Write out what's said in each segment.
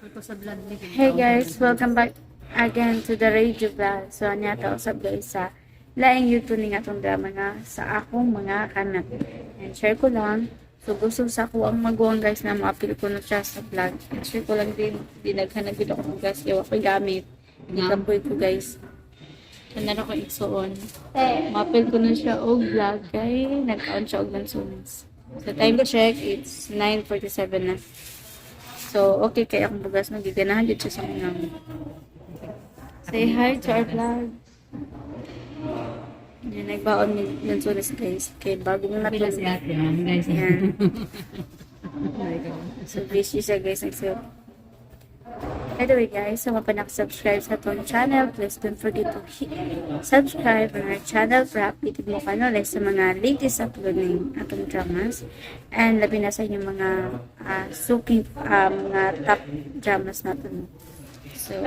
Ko sa vlog ni. Hey guys, welcome back again to the radio vlog. So, anya ta usab guys sa laing YouTube ni nga atong drama nga sa akong mga kanak. And share ko lang. So, gusto sa ako ang maguwang guys na maapil ko na siya sa vlog. And share ko lang din, di naghanag gud ako guys. Yawa ko gamit. Gikapoy ko guys. Kanara ko igsuon. Maapil ko na siya og vlog kay nagkaon siya og lansones. So, time check, it's 9:47 na. So, okay kay akong bugas no, giganahan jud siya sa mga. Say hi to our vlog. Yan, nagbaon ni lansones guys. Kay bago mo Pila si natulog. ate, ma'am, guys. Yan. So, busy siya guys. Nagsuot. By the way guys, sa mga pa nakasubscribe sa atong channel, please don't forget to hit subscribe on our channel para updated mo kano like sa mga latest upload ng atong dramas and labi na sa inyong mga suking mga top dramas natin. So,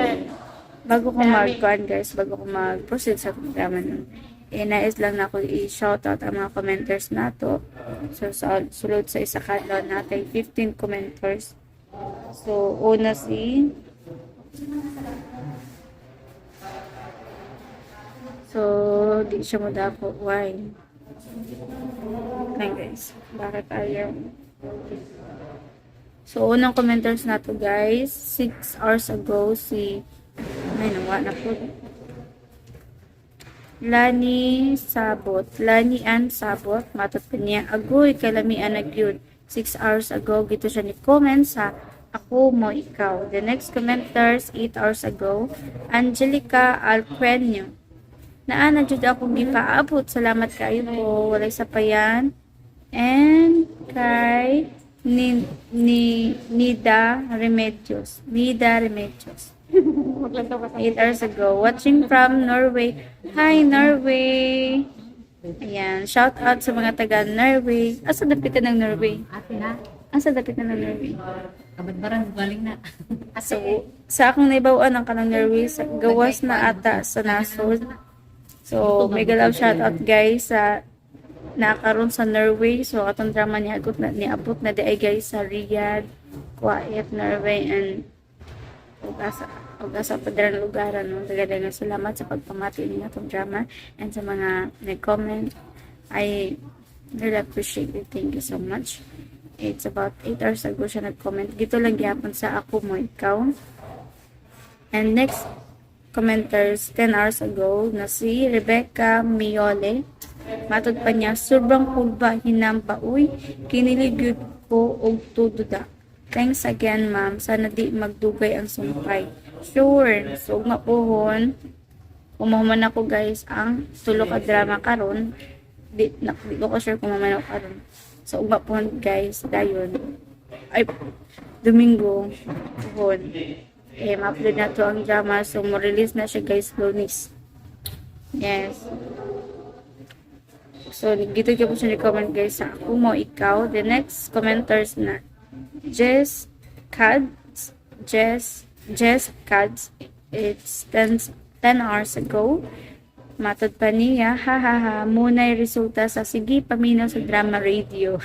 bago ko mag guys, bago ko mag-proceed sa atong drama nun, eh, nais lang na ako i-shoutout ang mga commenters nato. So, sa sulod sa isa ka adlaw natin, 15 commenters. So, una si. So, di siya mo dako. Why? Lang guys. Bakit ayaw? So, unang commenters na to guys. 6 hours ago, si. Ay, nawa na po. Lani Sabot. Lani Ann Sabot. Matod pa niya. Agoy, kalamian na gyud. 6 hours ago, gito siya ni comment sa Ako Mo Ikaw. The next commenters, 8 hours ago, Angelica Alquenio. Naa na jud ako gipaabot. Salamat kayo po. Walay sapayan. And kay ni Nida Remedios. Nida Remedios. 8 hours ago. Watching from Norway. Hi, Norway! Ayan. Shout out sa mga taga Norway. Asa dapitan ng Norway? Ate na. Asa dapitan ng Norway? Kabadbaran, galing na. So, sa akong naibawan ang kanang Norway, sa gawas na ata sa nasod. So, mega love shout out guys sa nakaroon sa Norway. So, atong drama ni agot na niabot na di ay guys sa Riyadh, Kuwait, Norway, and ug asa pa dirang lugar ano. Daghang salamat sa pagpamati ninyo atong drama and sa mga nag-comment. I really appreciate it. Thank you so much. It's about 8 hours ago siya nag-comment. Dito lang gyapon sa Ako Mo Ikaw. And next commenters, 10 hours ago, na si Rebecca Miole. Matod pa niya, sobrang kulba hinamba, uy, kinilig gyud ko og tudo da. Thanks again, ma'am. Sana di magdugay ang sumpay. Sure. So, nga pohon, kung mahuman ako guys, ang tulo ka drama karon, di, na, di ko ka sure kung mahuman ako karon. So, ugma pohon guys, dayon. Ay, Domingo, pohon. Eh, ma-upload na to ang drama. So, mo-release na siya guys, Lunes. Yes. So, dito po siya ni-comment guys sa Ako Mo Ikaw. The next commenters na Jess Cads. Jess Cads. It's 10 hours ago. Matod pa niya, ha ha ha, muna'y resulta sa sige paminaw sa drama radio.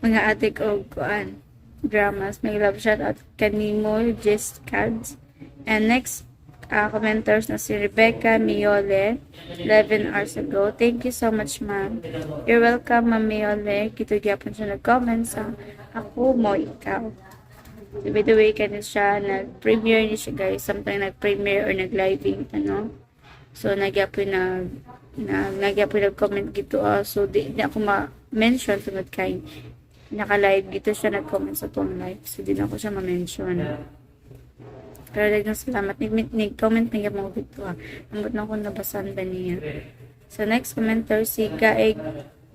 Mga ate ko kuan dramas. May love shout out kanimo, Jess Cads. And next commenters na si Rebecca Miole, 11 hours ago. Thank you so much, ma'am. You're welcome, Ma'am Miole. Kito gyapon siya nag-comment sa Ako Mo Ikaw. So, by the way, kani siya, nag-premiere ni siya guys. Sometimes nag-premiere or nag-living, ano. So, nagyapoy nag nag-comment gito ah. So, di ako ma-mention tungod kay naka-live gito siya nag-comment sa tong live. So, di na ako siya ma-mention. Pero daghang salamat. Nag-comment na mo dito ah. Ambot na akong nabasan ba niya. So, next commenter, si Gaig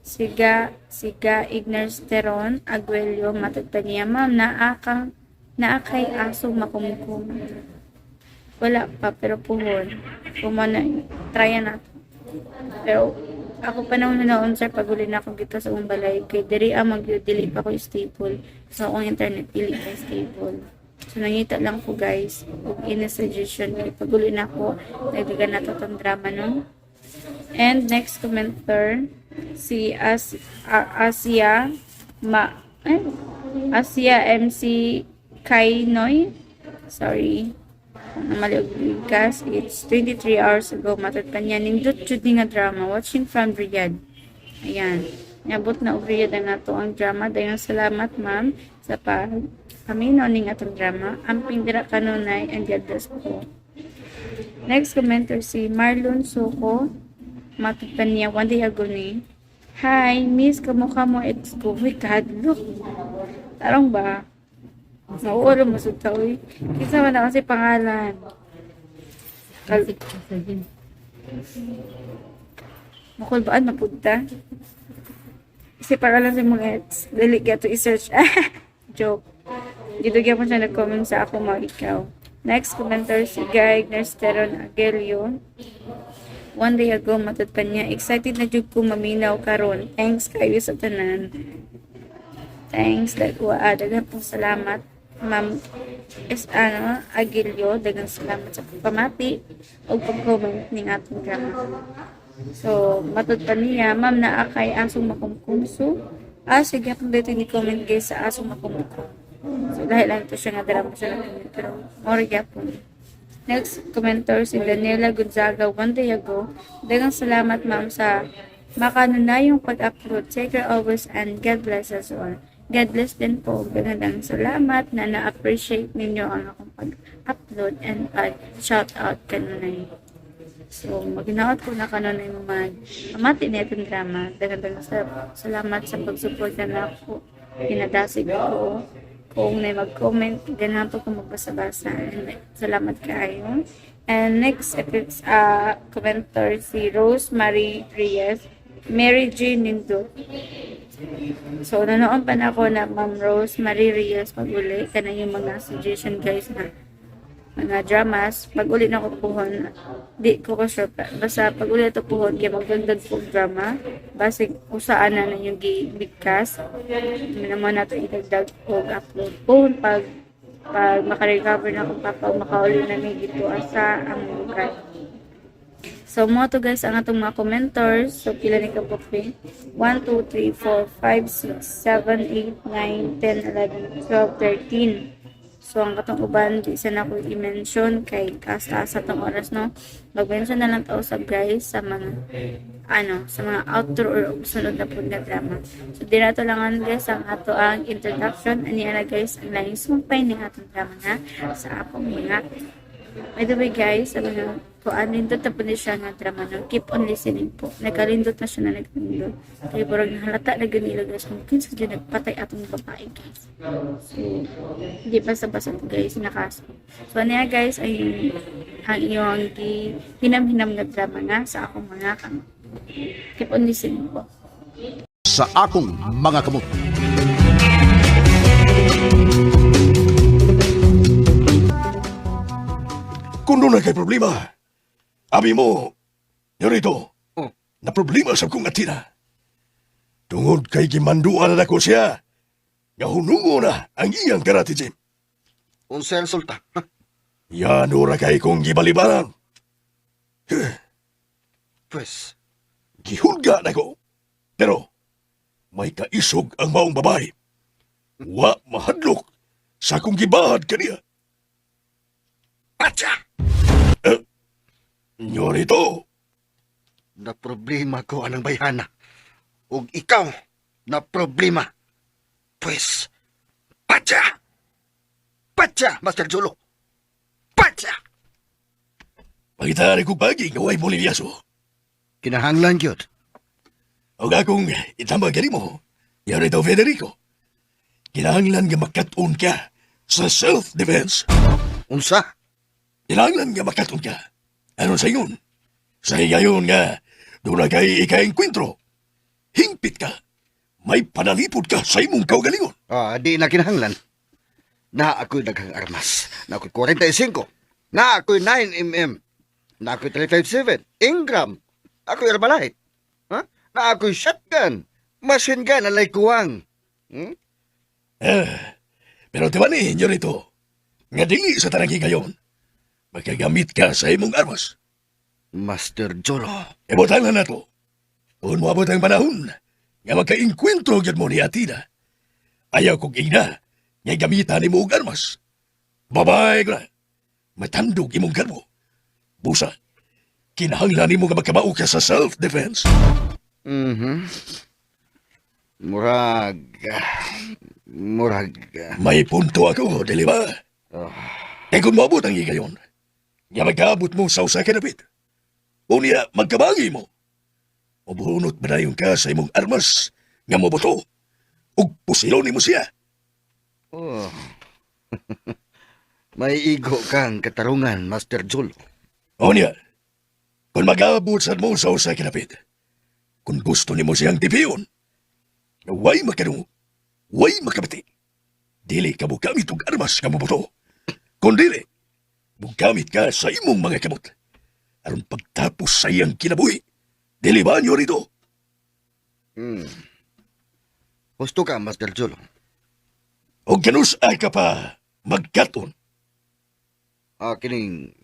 si Gaig Teron Aguelio, matod pa niya, ma'am, naa kang naa kay aso makumkum? Wala pa, pero puhon. Kumana, try na to. Pero, ako pa naman noon sir, pag uli na ako dito sa akong balay, kay diri ang mag dili pa ko stable. So, akong internet dili pa stable. So, nangita lang ko guys, og any suggestion, kay pag uli na ako, nagdagan na to tong drama no. And next commenter, si Asia Ma, eh, Asia MC Kainoy. Sorry. Kung namali og bigkas, it's 23 hours ago. Matod pa niya, nindot jud ni nga drama. Watching from Riyadh. Ayan. Niabot na og Riyadh ang ato ang drama. Daghang salamat, ma'am, sa pag paminaw ning atong drama. Amping dira kanunay and God bless po. Next commenter si Marlon Soko. Matod pa niya, one day ago ni. Hi, miss, kamukha mo ex ko. Uy, kahadlok. Tarong ba? Mauulo mo sa tao, eh. Kinsa man na kasi pangalan. Sa gym. Makulbaan mapunta. Kasi pangalan sa mga ex. Dali kaya to i-search. Joke. Dito mo siya nag-comment sa ako mga ikaw. Next commenter si Guy Nersteron Agelio. One day ago, matod pa niya. Excited na jud ko maminaw karon. Thanks kayo sa tanan. Thanks, dagwa, daghan pong salamat. Ma'am is ano, Agilio, daghang salamat sa pagpamati o pag-comment ning atong drama. So, matod pa niya, ma'am, naa kay asong makumkumso. Ah, sige, akong dito ni comment guys sa asong makumkum. So, dahil lang to siya nga drama siya nag-comment, pero more gyapon. Next commenter si Daniela Gonzaga one day ago. Daghang salamat, ma'am, sa makanunayong pag-upload. Take care always and God bless us all. God bless din po. Daghang salamat na na-appreciate ninyo ang akong pag-upload and pag-shoutout kanunay. So, maginaot ko na kanunay mo mag pamati na itong drama. Daghang salamat sa pag-support na ako. Pinadasig ko. Kung na mag-comment, ganahan po ko magbasa-basa. And salamat kaayo. And next, if it's commenter si Rose Marie Reyes, Mary G. Nindot. So, nanoon pa na ako na Ma'am Rose Marie Reyes pag-uli. Kana yung mga suggestion guys na mga dramas. Pag uli na ko puhon, di ko ko sure. Basta pag uli ito puhon, kaya magdagdag po og drama. Basig usaan na na yung gibigkas. Hindi naman nato idagdag og upload. Puhon pag pag makarecover na akong papa o makauli na may dito sa ang lugar. So, mo to guys ang atong mga commenters. So, pila ni kabuok be? 1, 2, 3, 4, 5, 6, 7, 8, 9, 10, 11, 12, 13. So, ang katong uban, di sa na ko i-mention kay taas-taas sa tong oras, no? Mag-mention na lang ta usab guys sa mga ano, sa mga outro or sunod na pud nga drama. So, dira to lang guys ang ato ang introduction. Ani ana guys ang laing sumpay ni atong drama nga sa akong mga. By the way guys, sa mga kuan, nindot na po ni siya nga drama, no? Keep on listening po. Nakalindot na siya na naglindot. Kaya parang nahalata na ganila guys kung kinsa dyan nagpatay atong babae guys. So, hindi basta-basta po guys nakaso. So, ano yan, guys, ay ang iyong hinam-hinam nga drama nga sa akong mga kamot. Keep on listening po. Sa akong mga kamot. Kung doon na kay problema, abi mo, Yorito, Oh. na problema sa kong atina. Tungod kay gimanduan na ko siya, nga hunungo na ang iyang karate gym. Unsa resulta? Ha? Yan ora kay kong gibalibaran. Pwes, Gihulga na ko. Pero, may kaisog ang maong babae. Wa mahadlok sa akong gibahad kaniya. Atsa! Eh, Nyorito, Na problema ko anang bayhana. Ug ikaw, na problema. Pwes, patsa! Patsa, Master Jolo! Patsa! Pangitari ko pagi nga way bolilyaso. Kinahanglan gyud. Og akong itambag mo, Nyorito Federico. Kinahanglan nga makat-on ka sa self-defense. Unsa? Kinahanglan nga makat-on ka. Aron sa ingon? Sa higayon nga, doon na kay ikaengkwentro. Hingpit ka. May panalipod ka sa imong kaugalingon. Ah, di na kinahanglan. Na ako'y daghang armas. Na ako'y 45. Na ako'y 9mm. Na ako'y 357. Ingram. Ako'y Herbalife. Ha? Na ako'y shotgun. Machine gun, alay kuwang. Hmm? Eh, pero tiba ni, Nyorito, nga dili sa tanang higayon, makagamit ka sa imong armas. Master Jolo. Ibutan na nato. Kung moabot ang panahon, nga magkainkwentro gyud mo ni Atina. Ayaw kong ingna, Nga gamitan nimo og armas. Babay ko na. Matandog imong garbo. Busa, kinahanglan nimo nga magkamao ka sa self-defense. Murag. Murag. May punto ako, dili ba? Eh kung maabot ang higayon, nga magkaabot mo sa usa ka dapit. Unya, magkabagi mo. Mabunot ba na ka sa imong armas nga moboto? Ug pusilon nimo siya. Oh. May igo kang katarungan, Master Jolo. Unya, kung mag-abot sad mo sa usa ka dapit, kung gusto nimo siyang tipiyon, nga way makadungog, way makabati, dili ka mogamit og armas nga moboto. Kung dili, mogamit ka sa imong mga kamot. Aron pagtapos sa iyang kinabuhi, dili ba niyo rito? Gusto ka, Master Jolo. O ganus ay ka pa magkaton. Ah, kining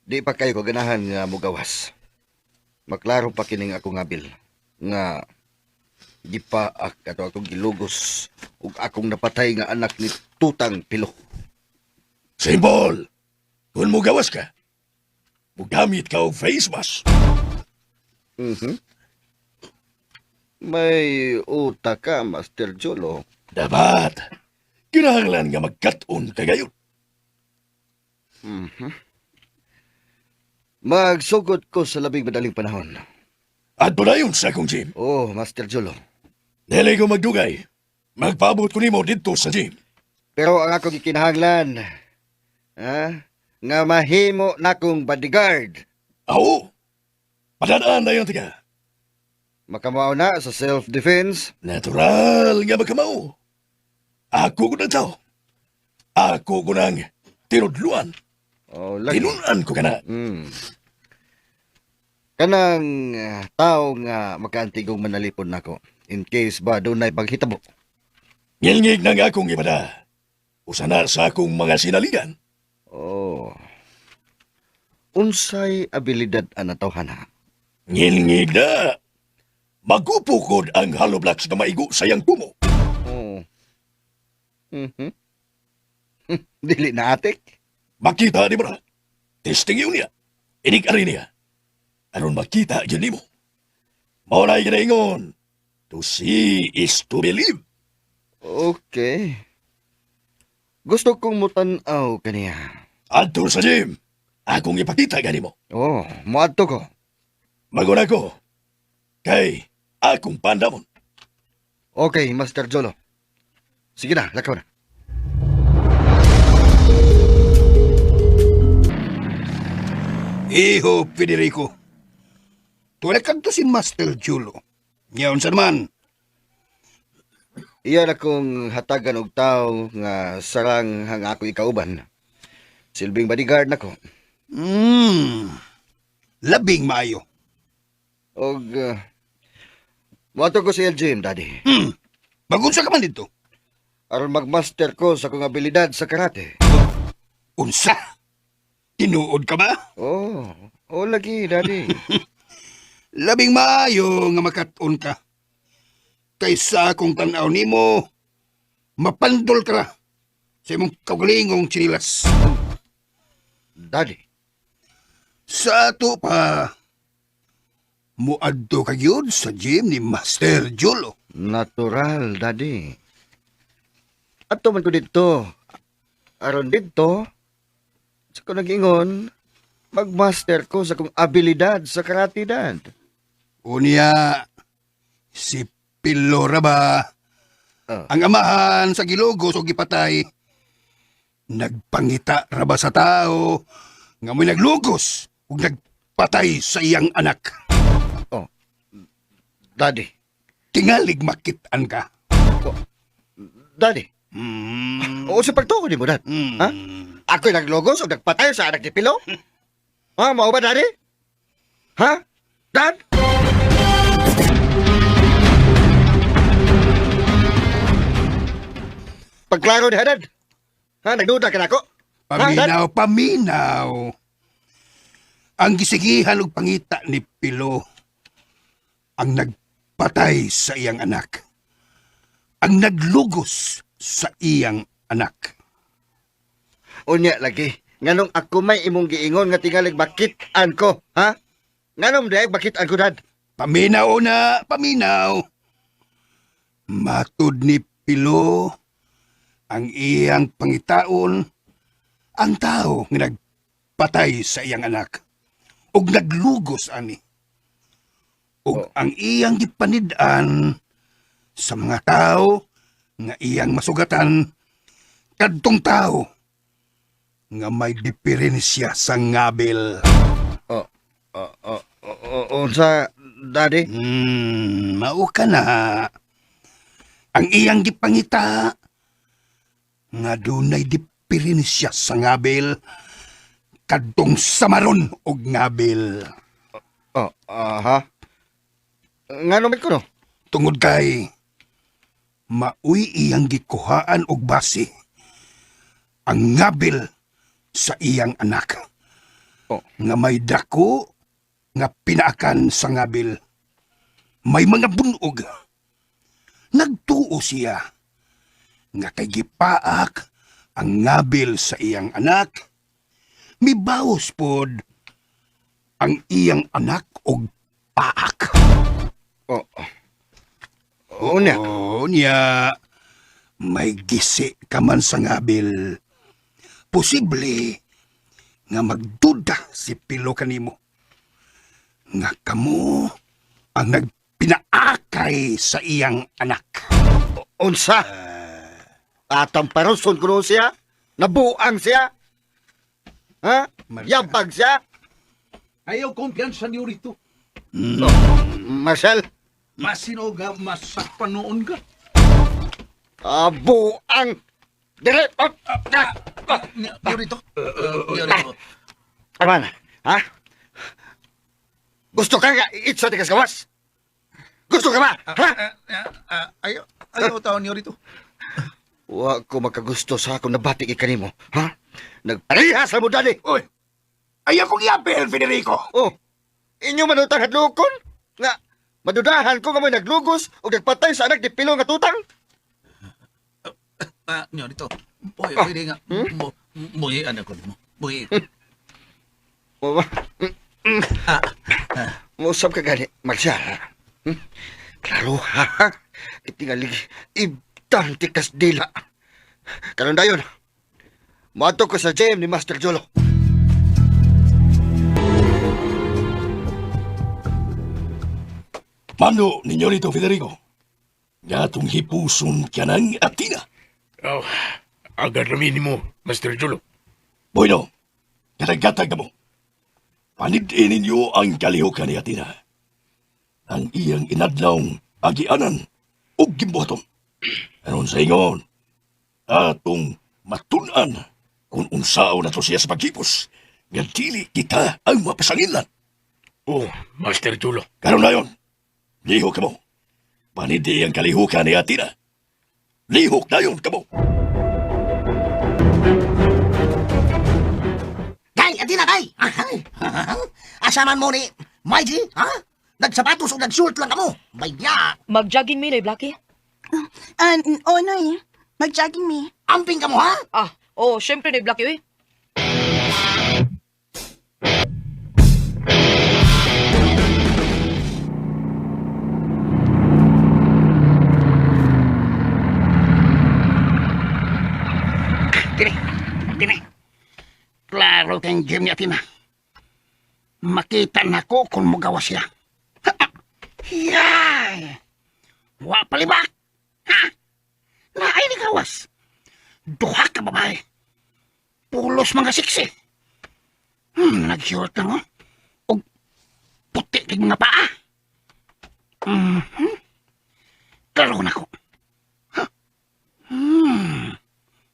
di pa kayo kaganahan nga mugawas. Maklaro pa kining akong abil nga gipaak ato akong gilugos ug akong napatay nga anak ni Tutang Pilo. Simple. Kung mugawas ka, mugamit ka og face mask. May utak ka, Master Jolo. Dapat, kinahanglan nga magkaton ka gayon. Magsugod ko sa labing madaling panahon. Adto na yun sa akong gym. Oh, Master Jolo. Dili ko magdugay. Magpaabot ko nimo didto sa gym. Pero ang akong gikinahanglan, ha? Nga mahimo nakong bodyguard. Awo, padadaan na yun tiga. Makamao na sa self-defense. Natural nga magkamao. Ako ko ng tao. Ako ko ng tinudluan. Oh, lagi. Tinunan ko ka na. Kanang tao nga makaantigong manalipon nako in case ba dunay paghitabo. Ngilngig na nga akong ibada. Usa na sa akong mga sinaligan. Oh. Unsay abilidad ang tawhana? Ngilngig na. Magupukod ang hollow blocks na maigo sa iyang tumo. Oh. Dili na atik. Makita ni mo na. Testing yun niya. Inig-ari niya. Aron makita yun nimo. Mao na ginaingon. To see is to believe. Okay. Gusto kong mutan-aw kaniya. Adto sa gym. Akong ipakita gani mo. Oh, moadto ko. Maguna ko. Kay akong pandamon. Okay, Master Jolo. Sige na, lakaw na. Iho, Federico. Tuwala kang to si Master Julo. Ngayon sa naman, Iyan akong hatagan og tawo nga sarang hang ako ikauban. Silbing bodyguard nako. Labing maayo. Og moadto ko sa gym, Daddy. Magunsa ka man dito. Aron magmaster ko sa akong abilidad sa karate. Unsa? Tinuod ka ba? Oh, oh lagi, Daddy. Labing maayo nga makatun ka. Kaysa akong tanaw nimo, mapandol ka ra sa imong kaugalingong tsinilas. Daddy, Sa ato pa, muadto ka gyud sa gym ni Master Julo. Natural, Daddy. Ato man ko dito. Aron dito, sa ko nag-ingon, magmaster ko sa kong abilidad sa karate, Dad. Unya, si Pilora ba? Ah. Ang amahan sa gilugos o gipatay. Nagpangita ra ba sa tao nga mo'y naglugos ug nagpatay sa iyang anak. Daddy, Tingalig makit-an ka. Daddy. Oo, sa pagtuo ni mo, Dad. Ha? Ako'y naglogos o nagpatay sa anak ni Pilo? Ha, mao ba, Daddy? Ha? Dad? Pagklaro ni Dad. Ha, nagduda ka na ako? Ha, Dad? Paminaw, paminaw. Ang gisigihan og pangita ni Pilo ang nagpatay sa iyang anak. Ang naglugos sa iyang anak. Unya lagi. Nganong ako may imong giingon nga tingalig bakit-an ko, ha? Nganong dahil bakit-an ko, Dad? Paminaw na, paminaw. Matud ni Pilo ang iyang pangitaon ang tao nga nagpatay sa iyang anak ug naglugos ani. Ug ang iyang gipanid-an sa mga tao nga iyang masugatan kadtong tao nga may diferensya sa ngabil. Oh, oh, oh, oh, oh, unsa, Daddy? Mao ka na. Ang iyang gipangita nga dunay diferensya sa ngabil kadtong samaron og ngabil. Oh, aha. Nganong man ko, no? Tungod kay maoy iyang gikuhaan og base ang ngabil sa iyang anak. Oh. Nga may dako nga pinaakan sa ngabil. May mga bunog. Nagtuo siya nga kay gipaak ang ngabil sa iyang anak. Mibawas pod ang iyang anak og paak. Oh. Unya. Oo niya. May gisi ka man sa ngabil. Posible nga magduda si Pilo kanimo. Nga kamo ang nagpinaakay sa iyang anak. Unsa? Atang paruson kuno siya? Nabuang siya? Ha? Yabag siya? Ayaw kumpiyansa niyo rito. Marcel? Masino ga masakpan noon ka. Ah, buang! Dire! Oh, ah, ah. Niyo rito. Niyo rito. Aman, ha? Gusto ka nga iitsa ti gawas? Gusto ka ba? Ha? Ayaw, ayaw tao niyo rito. Wa ko makagusto sa akong nabati ikanimo, ha? Nagparehas mo dali. Uy! Ayaw kong iapel, Federico! Oh, inyo manutang hadlokon? Nga, madudahan ko nga mo'y naglugos o nagpatay sa anak ni Pilo nga tutang? Ah, niyo rito. Boy, pwede nga. Mo, buhian ako nimo. Buhi. Wa- Ah, Mausap ka gani, Marcial. ha? Hmm? Klaro ha? Itingalig, ibtan ti kasdila. Karon dayon, moadto ko sa gym ni Master Jolo. Mando ninyo rito, Federico. Nga atong hipuson ka ng Atina. Oh, agad rami nimo, Master Julo. Bueno, katagkatag na mo. Panidin ninyo ang kalihukan ni Atina. Ang iyang inadlawng agianan ug gimbuhaton. Aron sa ingon, atong matun-an kung unsao na to siya sa paghipos, nga dili kita ang mapasanginlan. Oh, Master Julo. Karon na yon, lihok ka mo. Panidi ang kalihukan ni Atina. Lihok na yon ka mo. Kay, ati na kay! Asaman mo ni Maiji, ha? Nagsapatos o nagshort lang kamo. Bayya! Mag-jogging mi, Noy Blackie? Ah, oh, Noy. Mag-jogging me. Amping kamo, ha? Ah, oh, syempre, Noy Blackie, uy. Dine, dine. Klaro kang gym niya, Tina. Makita na ko kung mugawa siya. Yay! Wa palibak! Ha? Naay ni gawas. Duha ka babae. Pulos mga siksi. Nag-short lang, oh. Og puti kay mga paa. Klaro na ko. Ha?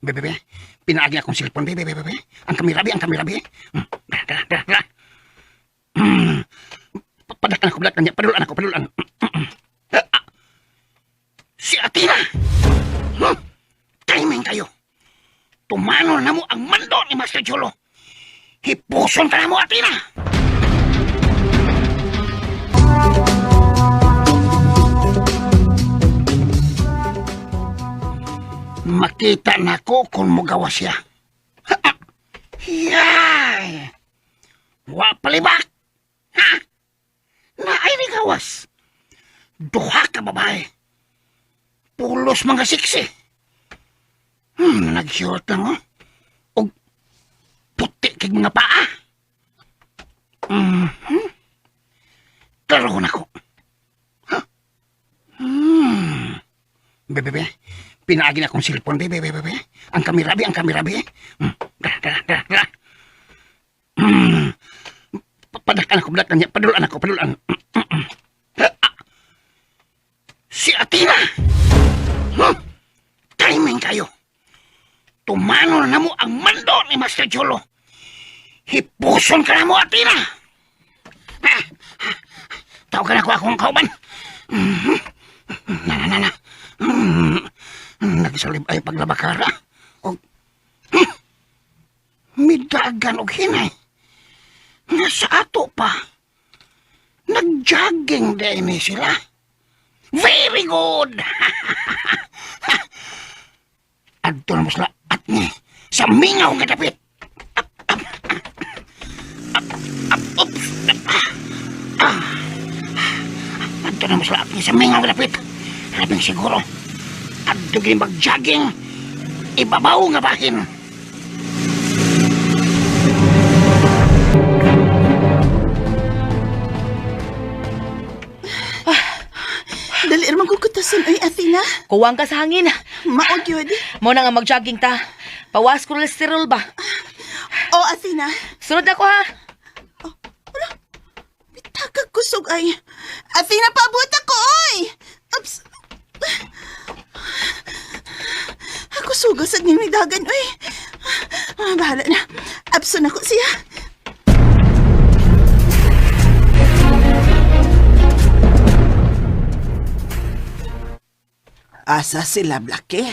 Bebe, bebe. Pinaagi akong cellphone, bebe, bebe, bebe. Ang kamera, be, ang kamera, be. Dara, dara, dara, dara. Padakan ako, padakan niya. Padulan ako, padulan. Ah, ah. Si Atina! Timing kayo. Tumano na mo ang mando ni Master Cholo. Hipuson ka na mo, Atina! Makita na ko kung mugawa siya. Yay! Wa palibak! Ha? Naay ni gawas. Duha ka babae. Pulos mga siksi. Nag-short lang oh. Og puti kay mga paa. Klaro na ko. Hmm. Bebe, bebe. Pinaagi na akong cellphone, bebe, bebe, bebe. Ang kamera, be, ang kamera, be. Dara, dara, dara, dara. Hmm. Padakan ako, padakan niya. Padulan ako, padulan. Ah. Si Athena! Hmm. Timing kayo. Tumano na mo ang mando ni Master Cholo. Hipuson ka na mo, Athena! Ah, ah. Tawagan ako akong kauban. Na, na, na, na. Nagsalib ay paglabakara. O, midagan og hinay. Nga sa ato pa. Nag-jogging din ni sila. Very good! Adto na mo sila at ni sa mingaw nga dapit. Up, up, up, up, oops. Ah. Adto na mo sila at ni sa mingaw nga dapit. Labing siguro. Adto gini mag-jogging. Ibabaw nga bahin. Dali ra man kutasan oy Athena. Kuwang ka sa hangin. Mao gyud. Mo na nga mag-jogging ta. Pawas kolesterol ba? O Athena, Sunod na ko ha. bitagag kusog ay. Athena, paabot ako oy. Oops. Ako suga sa dagan oy. Ah, bahala na. Abson ako siya. Asa sila, Blackie?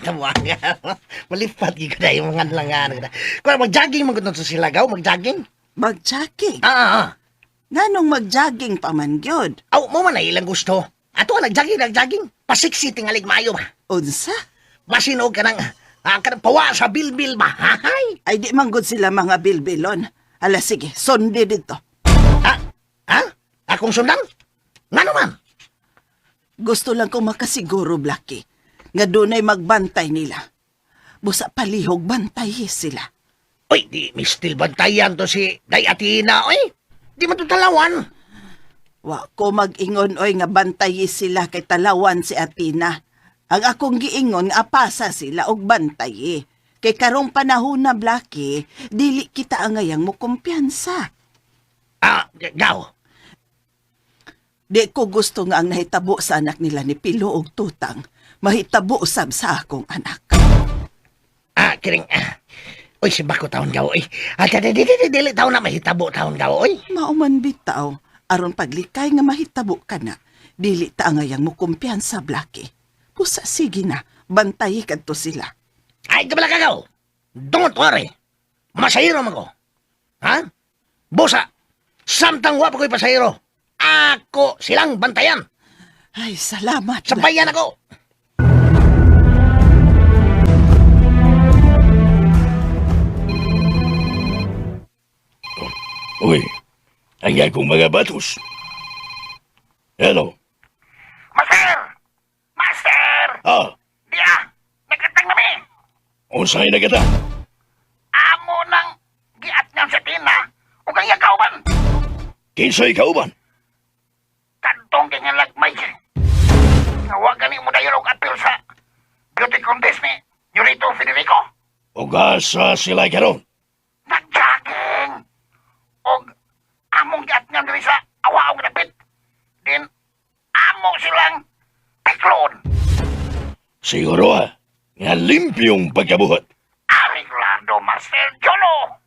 Tawagan. Malipat gyud ko na yung mga langan. Kung mag-jogging man gud na to sila gaw, mag-jogging. Mag-jogging? Ah, ah, ah. Nganong mag-jogging pa man gyud? Aw, mo man na ilang gusto. Ato nag-jogging, nag-jogging. Pasiksi tingalig maayo ba. Unsa? Basin og kanang kanang pawa sa bilbil ba. Hay. Ay di man gud sila mga bilbilon. Ala sige, sundi dito. Ah, ha? Akong sundan? Ngano man? Gusto lang ko makasiguro, Blackie, nga dunay magbantay nila. Busa palihog bantay sila. Uy, di mistil bantayan to si Day Atina, oy. Di man to talawan. Wa ko mag-ingon oy nga bantayi sila kay talawan si Athena. Ang akong giingon nga apasa sila og bantayi. Kay karong panahon na, Blackie, dili kita angayang mo kumpiyansa. Ah, gaw. Di ko gusto nga ang nahitabo sa anak nila ni Pilo og Tutang, mahitabo usab sa akong anak. Ah, kiring ah. Uy, si Bako taon gaw, oy. Ah, di, di, di, di, dili taon na mahitabo taon gaw, oy. Mauman bitaw, aron paglikay nga mahitabo ka na, dili ta angayang mo kumpiyansa, Blackie. Pusa sige na, bantayi kadto sila. Ay, kabala ka gaw. Don't worry. Masahiro man ko. Ha? Busa, samtang wa pa ko'y pasahero. Ako silang bantayan. Ay, salamat. Sa bayan ako. Uy, ang akong mga batos. Hello. Master! Master! Ah, Diya! Nagatang nami! unsay na kita? Amo nang giat niyang sa tina ug ang iyang kauban. Kinsay kauban? Kantong kingalagmay siya. Nga wa gani mo dayon og apil sa beauty contest ni Yurito Federico. O asa sila karon? Nag-jogging! Og among giat niyang diri sa awa og dapit. Din amo silang piklon. Siguro ah, nga limpyong pagkabuhat. Ariglado Master Jolo!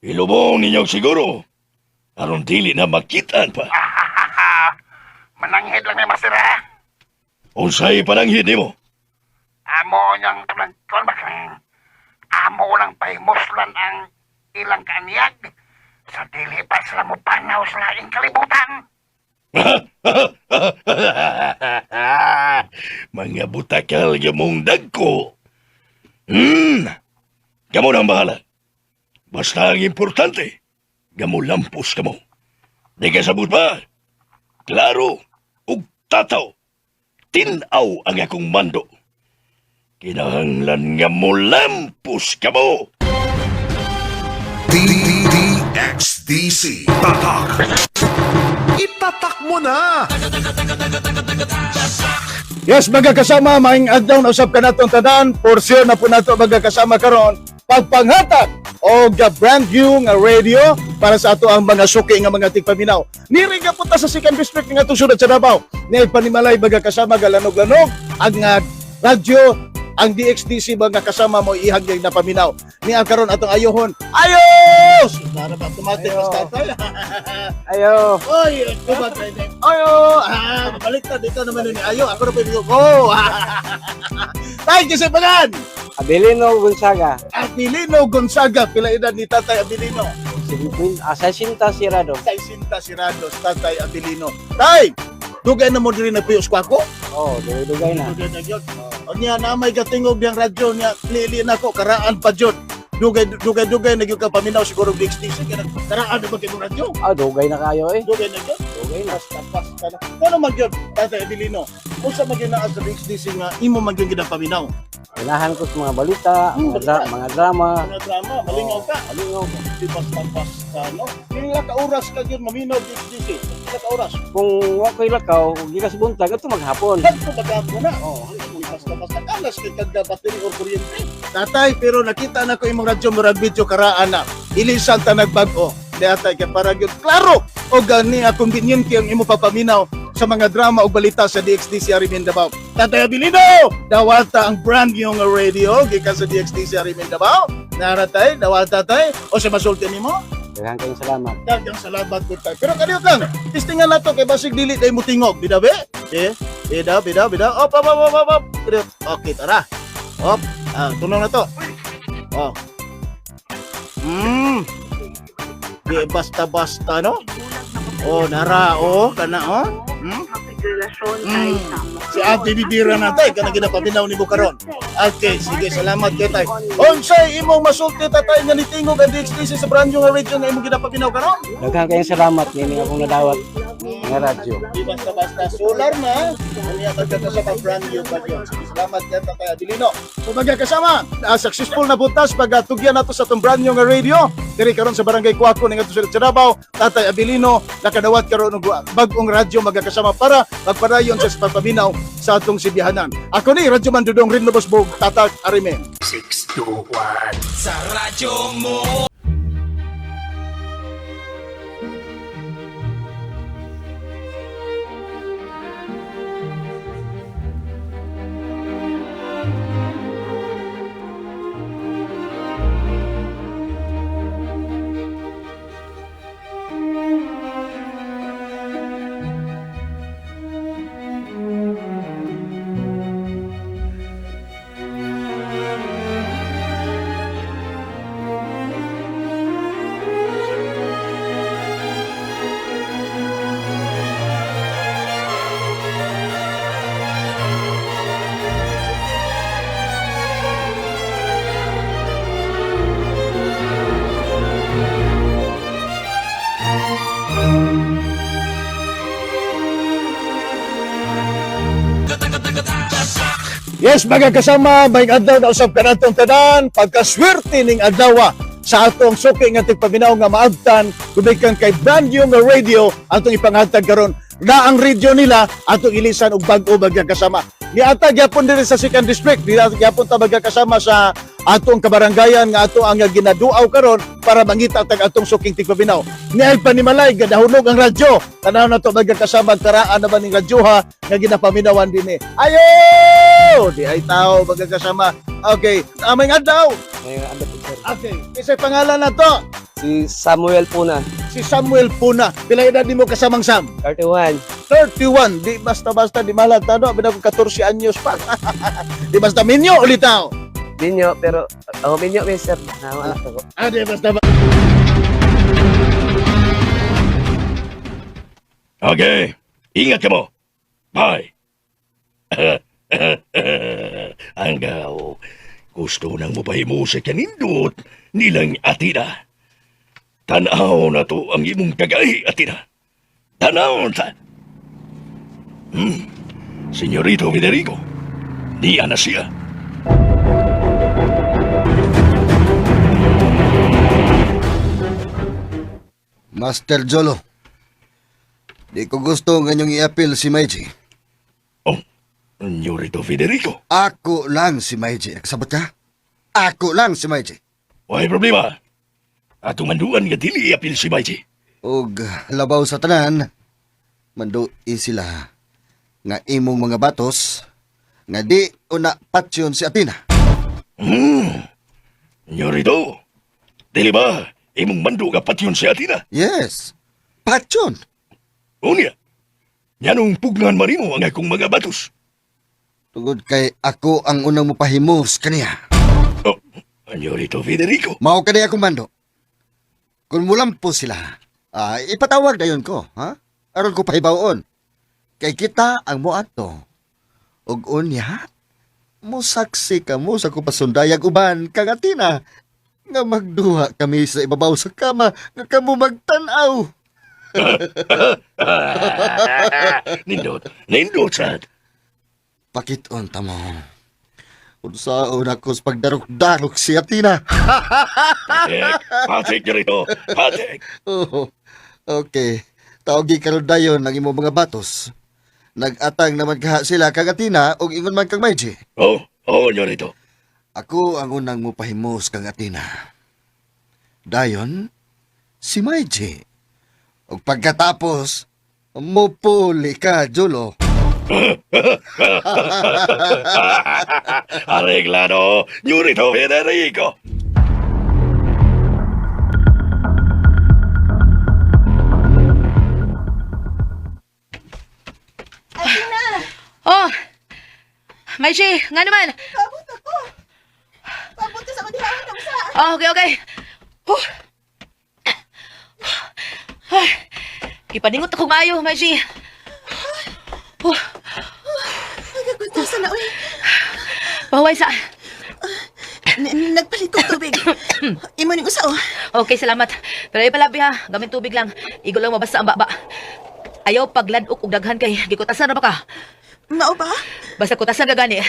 Ilubong ninyo siguro. Aron dili na makitaan pa. Mananghid lang ni Master ha. Unsay pananghid nimo? Amo niyang kanang kon ba kanang amo lang pahimuslan ang ilang kaanyag sa dili pa sila mo panaw sa laing kalibutan. Mga butakal gamong dagko. Kamo na ang bahala. Basta ang importante, gamo lampos kamo. Di ka sabot ba? Klaro, ug tataw. Tinaw ang akong mando. Kinahanglan nga mo lampos kamo. DXDC. Tatak. Itatak mo na! Yes, mga kasama, maing adlaw na usab kanatong tanan. Porsyon na po nato mga kasama karon pagpanghatag og brand new nga radio para sa ato ang mga suki nga mga tigpaminaw. Niri nga punta sa Second District nga atong syudad sa Davao. Ni panimalay mga kasama galanog-lanog ang radyo ang DXDC mga kasama mo ihag yung napaminaw. Ni ang karon atong ayohon. Ayos! Para ba automatic mas tatay? Ayo. Oy, tubag Ayo! Ah, balik na dito naman ni Ayo. Ako na pa yung go. Tay, kasi pangan! Abelino Gonzaga. Abilino Gonzaga. Pila edad ni Tatay Abilino? Sinta Sirado. Saisinta Sirado, Tatay Abilino. Tay, dugay na mo diri nagpuyos ko ako? Oh, dugay-dugay na. Dugay na gyud. O niya na may gatingog diyang radyo niya, lili na ko karaan pa jud. Dugay dugay dugay na gyud ka paminaw siguro og DXDC kay karaan na ba kay radyo? Ah, dugay na kayo eh. Dugay na gyud. Dugay na. Basta basta na. Ano man gyud Tatay Abilino? Unsa man gyud naa sa DXDC nga imo man gyud ginapaminaw? Ganahan ko sa mga balita, mga drama. Mga drama, malingaw ka. Malingaw ka. Di basta basta no. Pila ka oras ka gyud maminaw DXDC? Pila ka oras? Kung wa ko'y lakaw, gikas buntag ato maghapon. Kadto maghapon na. Oh, di basta basta kalas kay kag battery or kuryente. Tatay, pero nakita na ko imong radyo murag video karaan na. Ilisan ta nagbag-o. Di atay kay para gyud klaro o gani a convenient ang imo papaminaw sa mga drama o balita sa DXDC Arimin Davao. Tatay Abilino, dawata ang brand new nga radio gikan sa DXDC Arimin Davao. Naratay, dawata tay o sa masulti nimo? Daghan kayong salamat. Daghang salamat gud tay. Pero kaniyot lang, testingan na to kay basig dili day mo tingog, di ba be? Eh, bida bida bida. Op op op op op. Kaniyot. Okay, tara. Op, tunaw na to. Oh. Di basta-basta no? Oh, nara oh, kana oh. Si Ate Bibira na tay kana ginapaminaw ni karon. Okay, sige, salamat kay tay. Unsay imong masulti tatay nga nitingog ang DXDC sa brand new nga radio nga imong ginapaminaw karon? Daghan kayong salamat nining akong nadawat nga radyo. Di basta-basta solar na. Unya magkakasama brand new pa yun. Sige, salamat kay Tatay Abilino. So magkakasama, successful na butas pag tugyan nato sa atong brand new nga radio. Diri karon sa Barangay Kuwako ning atong sa Davao, Tatay Abilino nakadawat karon og bag-ong radyo magkakasama para magpadayon sa pagpaminaw sa atong sibihanan. Ako ni Radyo Man Dudong Rinobos Bog, Tatak Arimen. 6, 2, 1. Sa radyo mo. Yes, mga kasama, may adlaw na usab kanatong tanan, pagkaswerte ning adlaw sa atong suki nga tigpaminaw nga maabtan gumikan kay brand new nga radio atong ipanghatag karon na ang radio nila atong ilisan og bag-o magkakasama. Niata gyapon diri sa Second District, niata gyapon ta magkakasama sa atong kabarangayan nga ato ang ginaduaw karon para mangita tag atong suking tigpaminaw. Niay panimalay gadahunog ang radyo. Tanaw na to magkakasama karaan naman ning radyoha nga ginapaminawan dinhi. Ayo! Di ay tao magkakasama. Okay, aming adlaw. Ngayong adlaw po, sir. Okay, isay pangalan na to. Si Samuel Puna, Si Samuel Puna. Pila edad nimo kasamang Sam? 31. 31. Di basta-basta di malat tano, abi na ko 14 anyos pa. Di basta minyo ulitaw. Minyo, pero oh, minyo, sir. Na anak ko. Ah, di basta ba. Okay, ingat ka mo. Bye. Anggaw, gusto nang mupahimo sa kanindot nilang Atina. Tanaw na to ang imong kagahi, Atina. Tanaw ta. Senyorito Federico, niya na siya. Master Jolo, di ko gusto nga inyong i-appeal si Maiji. Oh, Senyorito Federico. Ako lang si Maiji. Nakasabot ka? Ako lang si Maiji. Way problema. Atong manduan nga dili iapil si Maiji. Og labaw sa tanan, mandui sila nga imong mga batos nga di una patsyon si Athena. Senyorito, dili ba imong mando nga patyon si Atina? Yes, patsyon. Unya, nganong pugnan man nimo ang akong mga batos? Tungod kay ako ang unang mupahimos kaniya. Oh, Senyorito Federico. Mao kaniya akong mando. Kung mulampo sila, ipatawag dayon ko, ha? Aron ko pahibawon. Kay kita ang moadto. Ug unya, mosaksi ka mo sa kupasundayag uban kang Athena nga magduha kami sa ibabaw sa kama nga kamo magtan-aw. Nindot, nindot sad. Pakiton ta mo. Unsaon ako sa pagdarok-darok si Athena. Patik, patik Senyorito, patik. Oo. Okay. Tawagi karon dayon ang imong mga batos. Nag-atang naman kaha sila kang Athena ug ingon man kang Maiji. Oh, oh, Senyorito. Ako ang unang mupahimos kang Athena. Dayon, si Maiji. Ug pagkatapos, mupuli ka, Julo. Arreglado, Senyorito Federico. Oh! Maichi, nga naman. Paabot ako. Paabot ka sa kadihawan ng usa. Oh, okay, okay. Huh. Ay, ipaningot ako maayo, Maichi. Huh. Nagkakunta na, uy. Pahuway sa... Nagpalit kong tubig. Imo ning usa, oh. Okay, salamat. Pero ay palabi ha, gamit tubig lang. Igo lang mabasa ang baba. Ayaw pagladok og daghan kay gikutasan ra ba ka? Mao ba? Basta kutasan ka gani.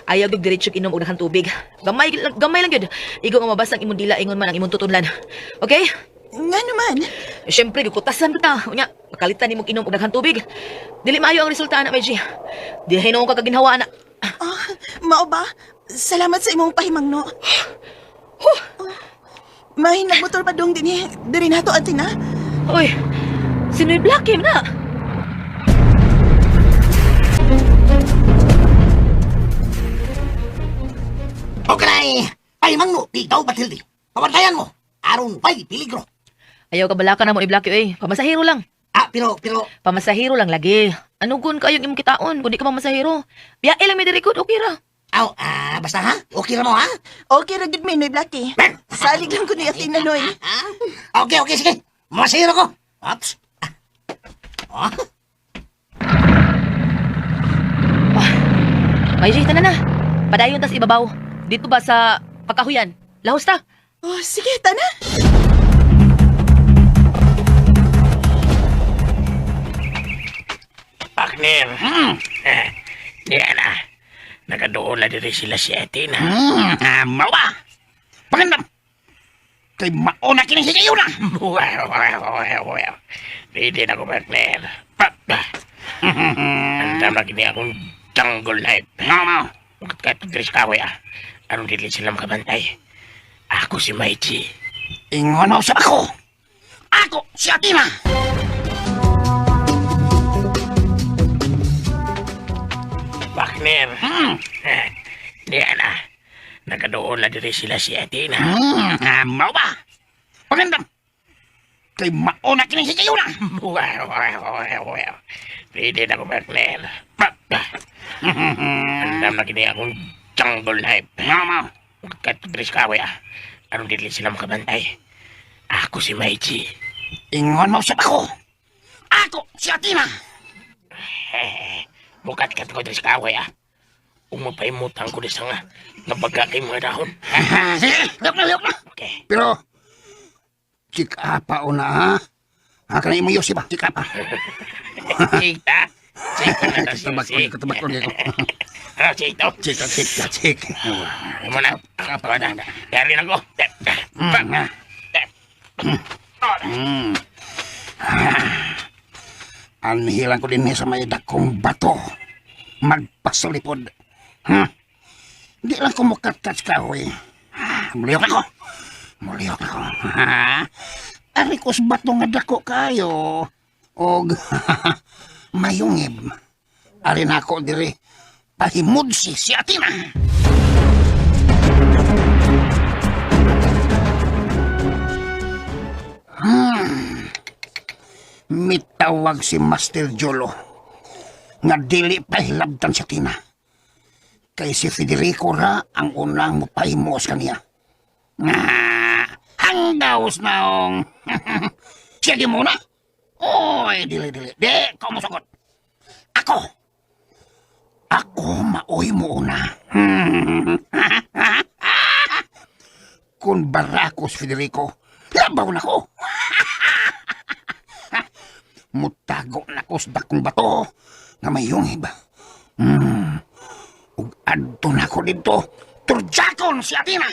Ayaw gyud diretso inom og daghang tubig. Gamay lang, gamay lang gyud. Igo nga mabasa ang imong dila ingon man ang imong tutunlan. Okay? Nga naman. Siyempre, gikutasan ta. Unya, makalitan nimo inom og daghang tubig. Dili maayo ang resulta ana, Meji. Di hinuon ka kaginhawa ana. Ah, mao ba? Salamat sa imong pahimangno. Oh, may nagmotor pa dong dinhi. Diri nato atina. Uy, sino'y Black na? Okay, ay mangno, ikaw Batilde. Pabantayan mo. Aron pa'y peligro. Ayaw ka balaka na mo ni Black eh. Pamasahero lang. Ah, pero, pero, Pamasahero lang lagi. Ano gun kayong imong kitaon kung di ka mamasahero? Biyahe lang may diri gud, okay ra. aw, basta ha? Okay ra mo ha? Okay ra gud mi Noy Blackie. Salig lang ko ni Athena Noy. Ah, okay, okay, sige. Masahiro ko. Ops. Ah. May tanan na. Padayon tas ibabaw. Dito ba sa pagkahuyan? Lahos ta. Oh, sige, tana. Partner. Eh, Diyan na. Nakadoon na diri sila si Athena. Mawa! Pangandam! Kay mauna kini si kayo na! Well, well, well, well. Ready na ko, partner. Pap! Andam na kini akong jungle knife. No, no. Kahit Chris Kahoy ah. Aron dili sila makabantay. Ako si Maichi. Ingon mo sa ako! Ako si Athena! Partner. Eh, Diyan na. Nakadoon na diri sila si Athena. Mawa! Pangandam! Kay mauna kini si kayo na! Well, well, well, well. Ready na ko, partner. Pap! Andam na kini akong jungle knife. No, no. Kahit Chris Kahoy ah. Aron dili sila makabantay. Ako si Maichi. Ingon mo sa ako! Nako, si Athena. Mukat kat ko sa kahoy ah. Ug mapahimutang ko sa nga nabaga kay mga dahon. Sige, liyok na, liyok na. Okay. Pero, chika pa o na, ha? Ha, kanay mo Yossi ba? Chika pa. Chika. Chika na ta Katabak ko, katabak ko. Ano, chika to? Chika, chika, chika. Mo na. Ako na. Dari na ko. Mm. Anhilan ko din sa may dakong bato. Magpasulipod. Hmm. Di lang ko mukatkat sa kahoy. Muliyok ako. Muliyok ako. Ha? Ari ko sa bato nga dako kayo. Og mayungib. Ari na ako diri. Pahimudsi si Athena. Mitawag si Master Jolo nga dili pahilabtan si Tina. Kay si Federico ra ang unang mupahimos kaniya. Nga, hanggaws naong. Siya di muna. Oy, dili, dili. Di, ko mosugot. Ako. Ako maoy mo una. Kung barakos, Federico, labaw na ko. Mutago na ko sa dakong bato nga may yungib. Ug adto na ko dito, turjakon si Athena.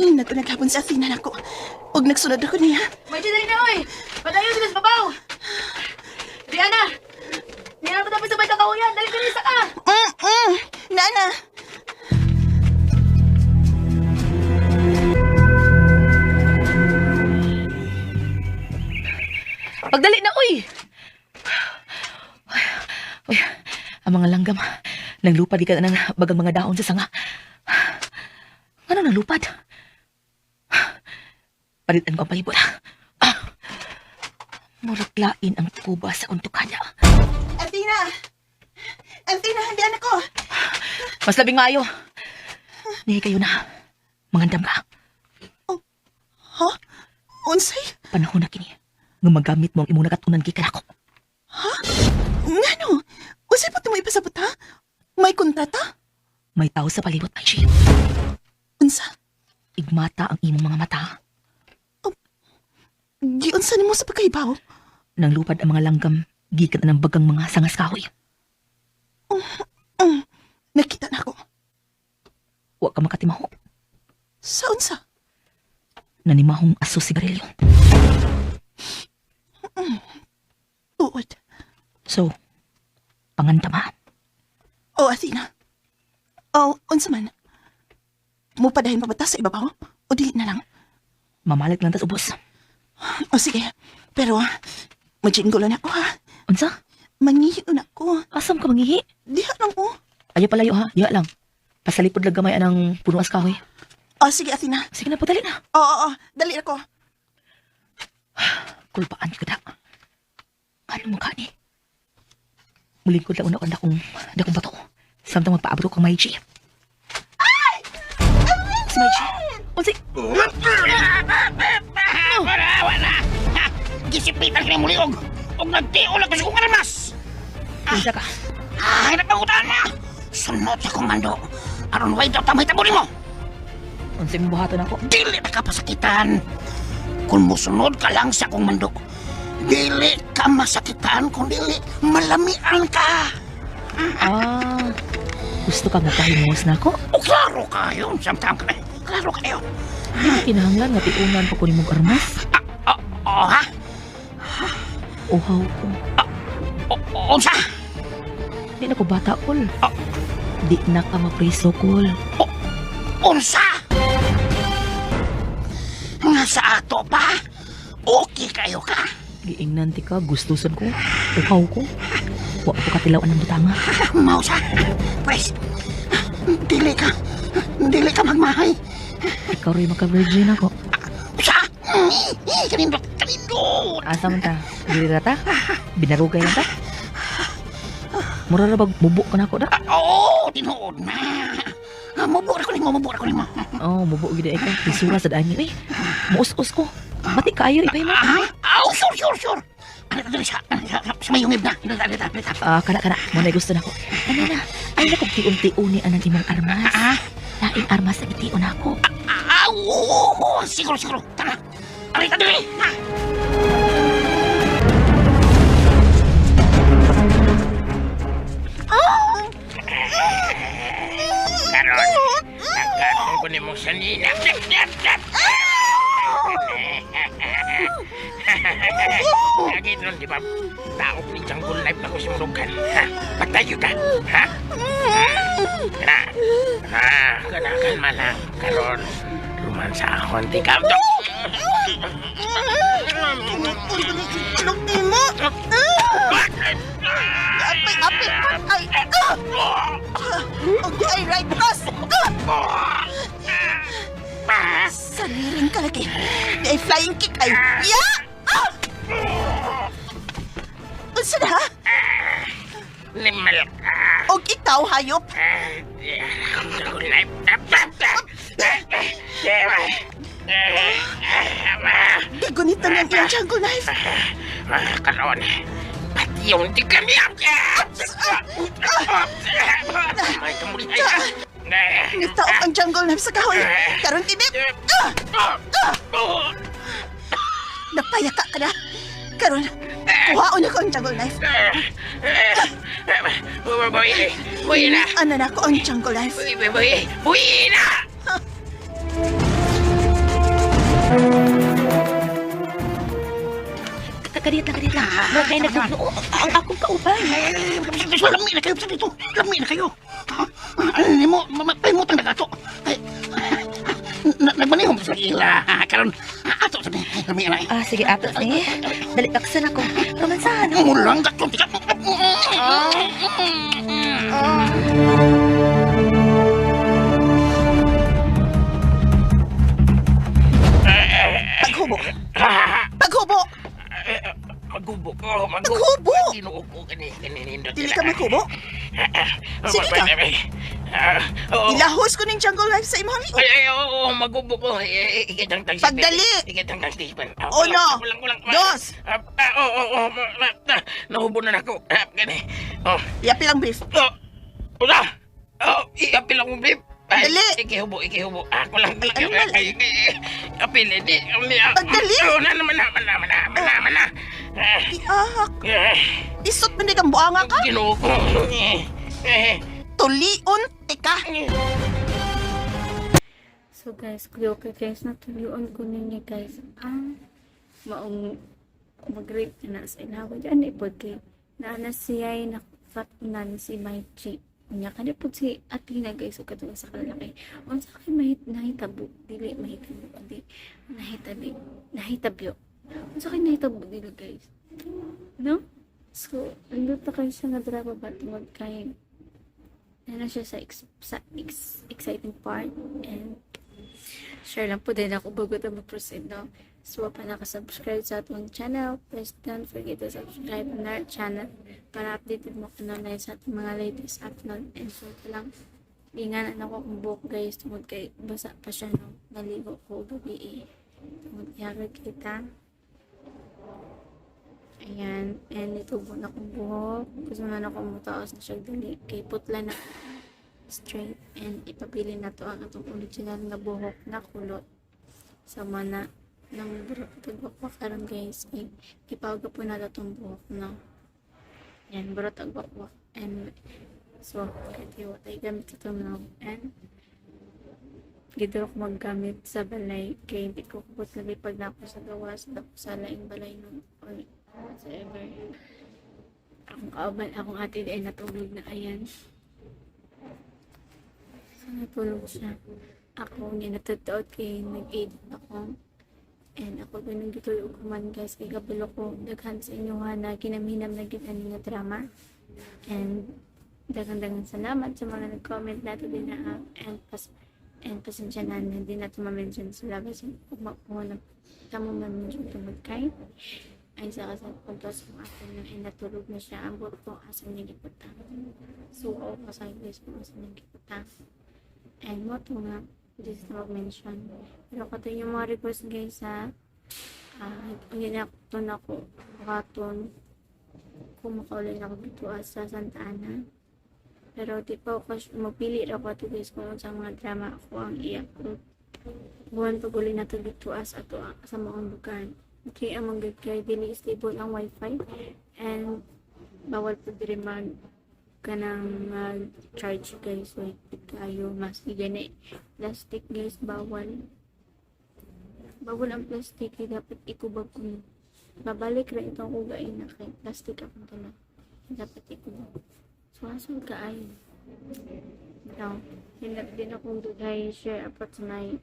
Nagtunag hapon si Athena nako. Ug nagsunod ako niya. May dali na, oy! Padayon sila sa babaw! Diana! Diana, patapos sa may kakahuyan! Dali, dali, sa ka! Nana! Pagdali na, oy! Uy, ang mga langgam, nanglupad di ka na ng bagang mga daon sa sanga. Ano nanglupad? Palitan ko ang palibot. Ah, murag lain ang kuba sa untukada. Athena! Athena, hindi anak ko. Mas labing maayo. Nihi kayo na. Mangandam ka. Ha? Unsay? Panahon na kini. Nga magamit mo ang imong nakatunan gikan ako. Ha? Ngano? Unsay pa mo ipasabot ha? May kontrata? May tao sa palibot, Aishi. Unsa? Igmata ang imong mga mata. Giunsa nimo sa pagkaibaw? Nanglupad ang mga langgam gikan na ng bagang mga sangas kahoy. Nakita na ako. Wa ka makatimaho. Sa unsa? Nanimahong aso sigarilyo. Tuod. So, pangandam ha. O, Athena. O, unsa man? Mupadahin pa ba ta sa ibabaw? O dili na lang? Mamalit lang tas ubos. O sige, pero majinggolo na ako ha. Unsa? Mangihi na ako. Asam ka mangihi? Diha lang o. Ayaw palayo ha, diha lang. Pasalipod lang gamay anang puno as kahoy. O sige, Athena. Sige na po, dali na. Oo, oo, dali ako. Kulpaan ko da. Ano mo ka ni? Mulingkod lang una ko ang dakong bato. Samtang magpaabot ko kang Maichi. Ay! Si Maichi? Unsay? Wala, wala. Ha, Gisipitan ka ng muliog. Og nagtiol ako sa kong armas. Unsa ka? Ay, napangutaan na. Sunod sa komando. Aron way daw tamay tabo nimo. Unsay mo buhaton ako? Dili na ka pasakitan. Kung musunod ka lang sa akong mando, dili ka masakitan kung dili malamian ka. Ah, gusto ka magpahimos na ako? O klaro kayo, samtang ka. Klaro kayo. Di kinahanglan nga tiunan pa ko nimong armas. O, ha? Uhaw ko. Unsa? Di na ko bata, kol. Di na ka mapriso, kol. Unsa? Nga sa ato pa? Okay kayo ka. Giingnan ti ka, gustusan ko. Uhaw ko. Wa ko katilaw ang butanga. Mausa. Pwes, dili ka. Dili ka magmahay. Ikaw rin maka-virgin ako. Sa? Kanindot, kanindot. Asa man ta? Dili ra ta? Binarugay lang ta? Mura ra bag mubo ka na ako da? Oo, tinuod na. Mubo ra ko nimo, mubo ra ko nimo. Oh, mubo gid ay ka. Lisura sad ani eh. Muus-us ko. Mati kaayo ipay mo. Ah, oh, sure, sure, sure. Ano diri sa may yungib na. Dali, dali, dali. Ah, kana kana. Mo na gusto nako. Ano na? Ay na kog tiun-tiun ni anang imong armas. Laing armas ang itiun ako. Ah, oo, oo, siguro, siguro. Tara. Aray ta diri. Karon, nagkatong ko nimo sa nina. Lagi nun, di ba? Taog ni Jungle Life na ko simulukan. Ha? Patayo ka. Ha? Na. Ha? Kanakan man lang. Karon, ruman sa akong tikam to. Tulog ni mo! Apay, apay, ay! Ah! Og di ay right cross! Ah! Saliring ka lagi. Di ay flying kick ay! Ya! Ah! Unsa na ha? Limal ka. Og ikaw, hayop! Jungle Life. Gigunita niyang iyang jungle knife! Karon, pati yung tikam niya. May kamuli ay. Nitaok ang jungle knife sa kahoy! Karon tinip! Ah! Ah! Napayaka ka na! Karon, kuhaon ako ang jungle knife! Buwi, buwi na. Ano na ako ang jungle knife? Buwi, buwi, buwi na. Kadiyot lang, kadiyot lang. Murag kay nagtugno ang akong kauban. Lami na kayo sa dito. Lami na kayo. Ano nimo, mamatay mo tang nagato. Ay, nagmanihom sa ila. Karon, ato sa lami na. Ah, sige ato ni. Dali taksan ako. Romansahan. Mulang gatong tika. Paghubo! Paghubo! Magubo ko, magubo. Paghubo! Ginoo ko kani kani Dili ka maghubo? Sige ka. Ilahos ko ning jungle knife sa imong Ay, ay, oo, magubo ko. Ikitang tang Pagdali! Ikitang tang Stephen. Uno, Kulang, kulang, dos. Oo, oo, nahubo na ako. Gani. Oh. Iapil ang brief. Oh, usa. Oh, iapil ang brief. Ay, Dali! Ikihubo, ikihubo. Ah, kulang, kulang. Ano man? Ay, ay, apil, hindi. Pagdali! Oh, na naman, na, na, na, na, na. Iahak! Isot man kang buanga ka? Ginoo ko. Tulion, tika! So guys, okay guys, natuyuan ko ninyo guys ang maong mag-rape na sa inawa. Diyan ay pod kay naana siya ay nakatunan si Maichi. Unya kani pod si Athena guys ug katong sa kalalaki. Unsa kay mahit nahitabo dili mahitabo di nahitabi nahitabyo. Unsa kay nahitabo dili guys? No? So, nandito kayo siya nga drama ba tungod kay na siya sa, exciting part and share lang po din ako bago tayo mag-proceed, no? So, pa nakasubscribe sa atong channel, please don't forget to subscribe on our channel para updated mo ka na sa atong mga latest upload. And so, ito lang, inganan ako kung buhok guys, tungod kay basa pa siya, no? Naligo ko gabi eh. Tungod kaya kita. Ayan, and itubo na akong buhok. Gusto na ako mutaos na siya dali. Kay putla na straight and ipapili na to ang atong original nga buhok na kulot. Sama na nang tagwakwak karon guys kay gipawag po na atong buhok no. Yan, burot tagwakwak and so kay wa tay gamit ito no and giduro ko maggamit sa balay kay hindi ko kubot labi pag nako sa gawas dako sa laing balay no or whatsoever. Akong kauban, akong ate ay natulog na ayan. So, natulog siya. Ako niya natataot kay nag-edit ako. And ako din nagtutulog ko man guys kay kabalo ko daghan sa inyo ha na ginamhinam na gid ani nga drama. And daghang-daghang salamat sa mga nag-comment nato din na and pas and pasensya na na hindi nato ma-mention sila kasi makuha na tamo ma-mention tungod kay ay sa kasal puntos kung ate na ay natulog na siya ang buot ko asa niya giputang. So, ako kasal guys kung asa niya giputang. And mo to nga this na mag-mention. Pero kato yung mga request guys sa ang ginakton ako buhaton kung makaulay na ako dito sa Santa Ana. Pero di pa ako mapili ra ko ato guys kung unsa mga drama ako ang i-upload. Buwan pag uli na to dito as ato sa maong lugar. Okay, ang mga kay dili stable ang wifi and bawal po diri mag kanang mag-charge guys, wait kayo mas gani plastic guys, bawal bawal ang plastic kay dapat ikubag ko babalik ra itong kugain na kay plastic akong dala, dapat ikubag. So asol kaayo now hinap din akong dugay share about sa my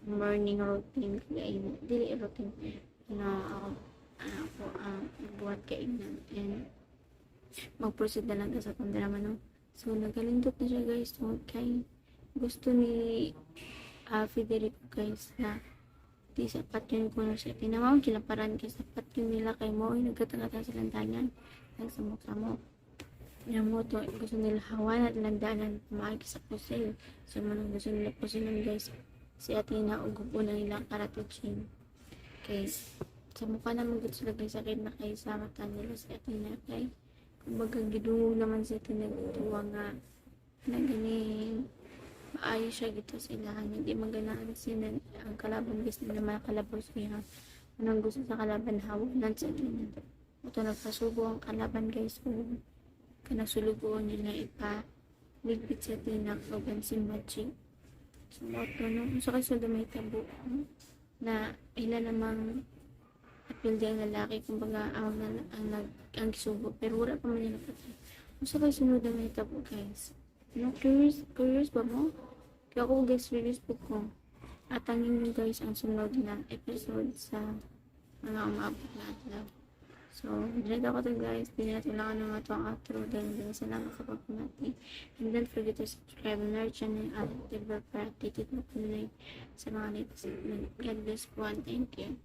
morning routine kay dili routine na ako ako ang buhat kainan and mag-proceed na lang ta sa atong drama, no. So nagalindot na siya guys. So kay gusto ni Federico guys na di sa patyon ko na siya tinamawag kilaparan kay sa patyon nila kay mo ay nagkatangatan silang tanan nagsamok-samok nga mo to gusto nila hawan at landaanan maagi sa pusil. So man gusto nila pusilon guys si Athena ug na nilang karate gym kay sa mukha naman gud sila guys sakit na kay sa mata nila si Athena kay kumbaga gidungog naman si Athena tuwa nga na ganing maayo siya gito sa ilahan, hindi maganaan siya ang kalaban guys nila makalabaw sa iya. Anong gusto sa kalaban hawanan sa Athena ito nagpasubo ang kalaban guys ug kanang sulugoon nila ipa ligpit sa Athena kauban si Magic. So mo to no unsa kay sulod mahitabo, no? Na ila namang apil di ang lalaki kumbaga ang ang gisubo pero wala pa man nila patay. Unsa kay sunod na mahitabo guys, no? Curious curious ba mo? Kaya ako guys curious po ko at ang inyo guys ang sunod na episode sa mga umaabot na adlaw. So, dito ako to guys. Di natin lang ano nga ito ang outro. Dahil din salamat sa pagpamati. And don't forget to subscribe on our channel at the bell para updated mo po sa mga latest upload. God bless po and thank you.